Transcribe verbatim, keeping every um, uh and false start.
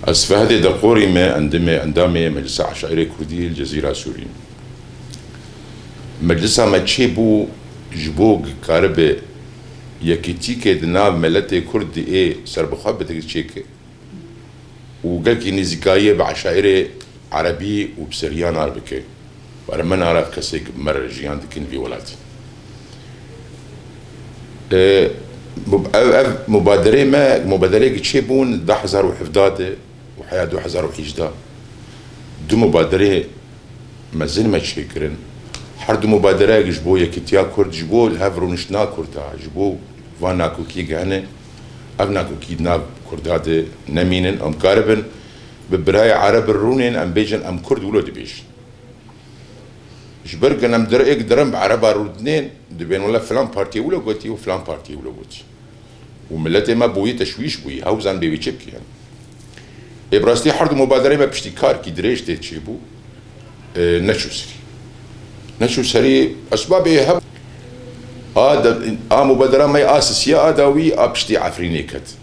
Ez Fehedê Deqorî me, endimê, endamê Meclisa Eşairê Kurdî li Cezîra Sûrî. Meclisa me çêbû ji bo karibe yekîtîkê di nav miletê Kurd di ê serbixwe bide çêke û gelkî nêzîkayiyê bi eşairê Erebî û bi Siryanar bike. Were me nara kesê ki me re jiyan dikin vî welatî. E, bu-, ev, ev mubaderê me, mubadereyê ki çêbûn di hezar û hevdeh de û heya du hezar û hejdeh. Du mubaderê mezin me çêkirin. Her du mubadereyek ji bo yekîtiya Kurd, ji bo li hev rûniştina Kurda, ji bo van nakokiyê gehene, ev nakokî di nav Kurda de nemînin, em karibin bi birayê Ereb rûnên, em bêjin, em Kurd wilo dibêjin. Ji ber ku em dir-, êk dirin bi Ereba rûdinên, dibên wele filan partiyê wilo gotî û filan partiyê wilo gotî. Û miletê me bûyî teşwîş bûyî, hewzan bê wî çi bikî yani. Ê bi rastî her du mubaderê me piştî karkî dirêj tê çêbû, e, neçû serî. Neçû serî esbabê hev-, a de-, a mubadera me a sisiya a dawî a piştî Efrînê ket.